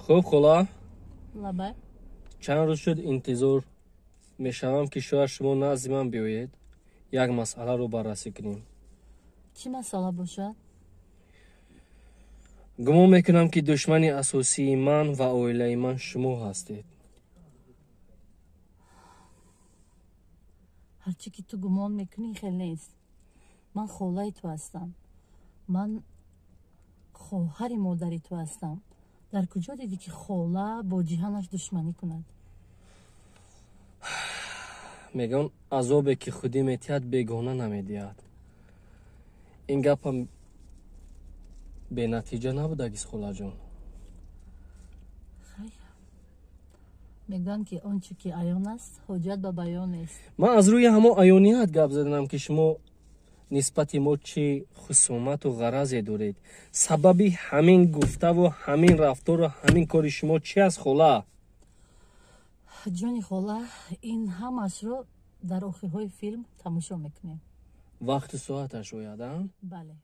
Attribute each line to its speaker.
Speaker 1: Хуб, хола.
Speaker 2: Лабай.
Speaker 1: Чанд рӯз шуд интизор мешавам, ки шояд шумо назди ман биёед, як масъаларо баррасӣ кунем.
Speaker 2: Чӣ масъала бошад?
Speaker 1: Гумон мекунам, ки душмани асосии ман ва оилаи ман шумо ҳастед.
Speaker 2: Ҳарчӣ ки ту гумон мекунӣ, хел нест. Ман холаи ту ҳастам, ман хоҳари модари ту ҳастам. Дар куҷо дидӣ, ки хола бо ҷиҳанаш душманӣ кунад?
Speaker 1: Мегӯянд, азобе ки худӣ метиҳад, бегона намедиҳад. Ин гапам бенатиҷа набудагист, холаҷон.
Speaker 2: Мегӯянд, ки он чӣ ки аён аст, ҳоҷат ба баён нест.
Speaker 1: Ман аз рӯи ҳамон аёният гап заданам, ки шумо нисбати мо чӣ хусумату ғаразе доред. Сабаби ҳамин гуфтаву ҳамин рафтору ҳамин кори шумо чӣ аст, хола?
Speaker 2: Ҷони хола, ин ҳамаашро дар охирҳои филм тамошо мекунем.
Speaker 1: Вақту соаташ ояд, а?
Speaker 2: Бале.